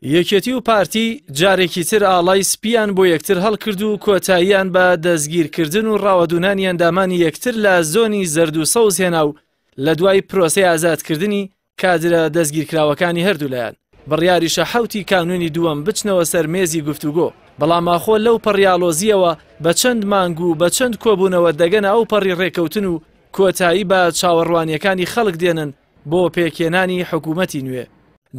یەکێتی و پارتی جارێکی تر ئاڵای سپییان بۆ یەکتر هەڵکرد و کۆتاییان بە دەستگیرکردن و ڕاوەدوونانی ئەندامانی یەکتر لە زۆنی زەرد و سەوز هێنا و لە دوای پرۆسەی ئازادکردنی کادرە دەستگیرکراوەکانی هەردوولایان بڕیاریشە حەوتی کانوونی دووەم بچنەوە سەر مێزی گفتوگۆ، بەڵام ئاخۆ لەو پەڕی ئاڵۆزییەوە بە چەند مانگ و بە چەند کۆبوونەوە دەگەنە ئەو پەڕی ڕێککەوتن و کۆتایی بە چاوەڕوانییەکانی خەڵک دێنن بۆ پێکهێنانی حکوومەتی نوێ؟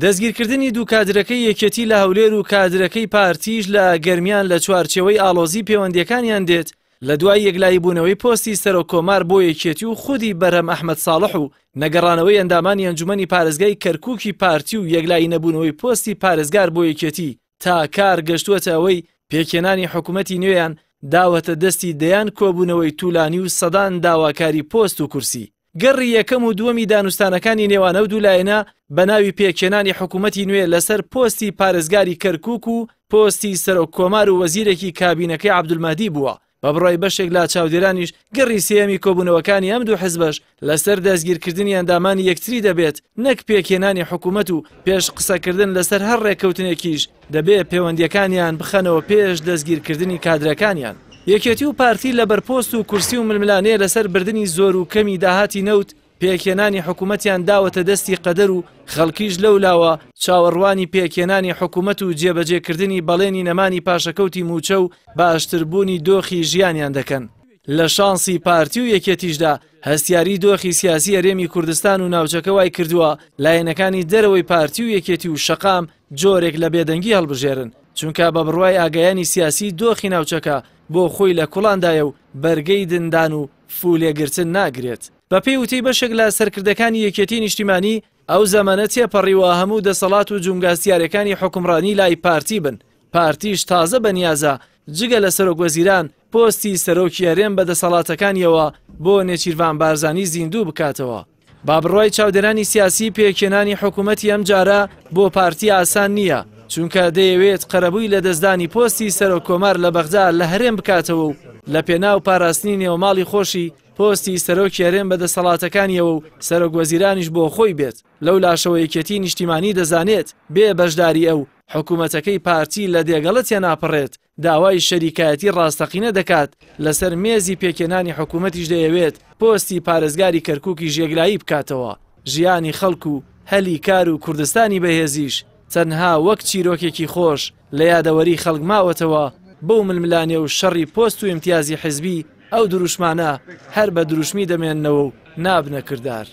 دەستگیرکردنی دوو کادرەکەی یەکێتی لە هەولێر و کادرەکەی پارتیش لە گەرمیان لە چوارچێوەی ئاڵۆزی پێوەندییەکانیان دێت لە دوای یەکلاییبوونەوەی پۆستی سەرۆک کۆمار بۆ یەکێتی و خودی بەرهەم ئەحمەد ساڵح و نەگەڕانەوەی ئەندامانی ئەنجومەنی پارێزگای کەرکوکی پارتی و یەکلایی نەبوونەوەی پۆستی پارێزگار بۆ یەکێتی تا کار گەشتووەتە ئەوەی پێکهێنانی حکومەتی نوێیان داوەتە دەستی دەیان کۆبوونەوەی تولانی و سەدان داواکاری پۆست و کورسی. گەڕی یەکەم و دووەمی دانوستانەکانی نێوان ئەو دوو لایەنە بە ناوی پێکهێنانی حکوومەتی نوێ لەسەر پۆستی پارێزگاری کەرکووک و پۆستی سەرۆک کۆمار و وەزیرێکی کابینەکەی عەبدولمەهدی بووە. بە بڕوای بەشێک لە چاودێرانیش گەڕی سێیەمی کۆبوونەوەکانی ئەم دوو حزبەش لەسەر دەستگیرکردنی ئەندامانی یەکتری دەبێت نەک پێکهێنانی حکوومەت و پێش قسەکردن لەسەر هەر ڕێککەوتنێکیش دەبێ پێوەندییەکانیان بخەنەوە پێش دەستگیرکردنی کادرەکانیان. یەکێتی و پارتی لەبەر پۆست و کورسی و ململانێ لەسەر بردنی زۆر و کەمی داهاتی نەوت پێکهێنانی حکومەتیان داوەتە دەستی قەدەر و خەڵکیش لەولاوە چاوەڕوانی پێکهێنانی حکومەت و جێبەجێکردنی بەڵێنی نەمانی پاشەکەوتی مووچە و باشتربوونی دۆخی ژیانیان دەکەن. لە شانسی پارتی و یەکێتیشدا هەستیاری دۆخی سیاسی هەرێمی کوردستان و ناوچەکە وای کردووە لایەنەکانی دەرەوەی پارتی و یەکێتی و شەقام جۆرێک لە بێدەنگی هەڵبژێرن، چونکە بە بڕوای ئاگایانی سیاسی دۆخی ناوچەکە بۆ خۆی لە کوڵاندایە و بەرگەی دندان و فوو لێگرتن ناگرێت. بەپێی وتەی بەشێک لە سەرکردەکانی یەکێتی نیشتیمانی، ئەو زەمەنە تێپەڕیوە هەموو دەسەڵات و جومگا سیارەکانی حوکمڕانی لای پارتی بن، پارتیش تازە بەنیازە جگە لە سەرۆک وەزیران پۆستی سەرۆکی هەرێم بە دەسەڵاتەکانیەوە بۆ نێچیرڤان بارزانی زیندوو بکاتەوە. با بڕوای چاودێرانی سیاسی پێکهێنانی حکوومەتی ئەمجارە بۆ پارتی ئاسان نییە، چونکە دەیەوێت قەرەبووی لەدەستدانی پۆستی سەرۆک کۆمار لە بەغدا لە هەرێم بکاتەوە و لە پێناو پاراستنی نێوماڵی خۆشی پۆستی سەرۆکی هەرێم بە دەسەڵاتەکانیەوە و سەرۆک وەزیرانیش بۆ خۆی بێت. لەو لاشەوە یەکێتی نیشتیمانی دەزانێت بێ بەشداری ئەو، حکوومەتەکەی پارتی لە دێگەڵە تێناپەڕێت، داوای شەریکایەتی ڕاستەقینە دەکات، لەسەر مێزی پێکهێنانی حکومەتیش دەیەوێت پۆستی پارێزگاری کەرکوکیش یەکلایی بکاتەوە، ژیانی خەڵک و هەلی کار و کوردستانی بەهێزیش تەنها وەک چیرۆکێکی خۆش لە یادەوەری خەڵک ماوەتەوە، بەو ململانێ و شەڕی پۆست و ئیمتیازی حزبی ئەو دروشمانە هەر بە دروشمی دەمێننەوە و نابنە کردار.